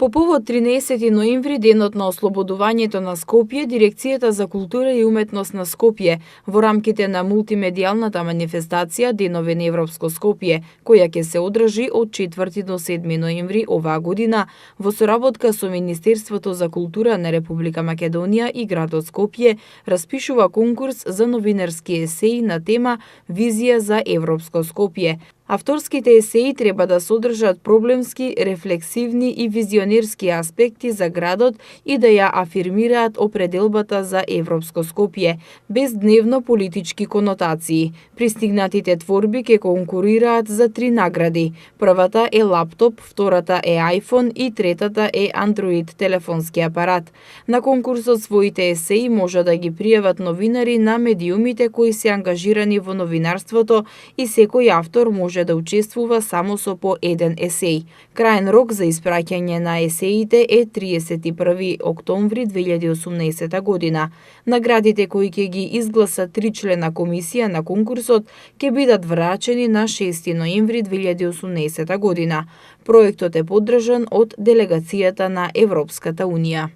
По повод 13 ноември, денот на ослободувањето на Скопје, Дирекцијата за култура и уметност на Скопје, во рамките на мултимедијалната манифестација Денови на Европско Скопје, која ќе се одржи од 4 до 7 ноември оваа година, во соработка со Министерството за култура на Република Македонија и градот Скопје, распишува конкурс за новинарски есеи на тема Визија за Европско Скопје. Авторските есеи треба да содржат проблемски, рефлексивни и визионерски аспекти за градот и да ја афирмираат определбата за Европско Скопје, без дневно политички конотации. Пристигнатите творби ќе конкурираат за 3 награди. Првата е лаптоп, втората е iPhone и третата е Android телефонски апарат. На конкурсот своите есеи може да ги пријават новинари на медиумите кои се ангажирани во новинарството и секој автор може да учествува само со по еден есеј. Краен рок за испраќање на есеите е 31 октомври 2018 година. Наградите кои ќе ги изгласа 3-члена комисија на конкурсот ќе бидат врачени на 6 ноември 2018 година. Проектот е поддржан од делегацијата на Европската Унија.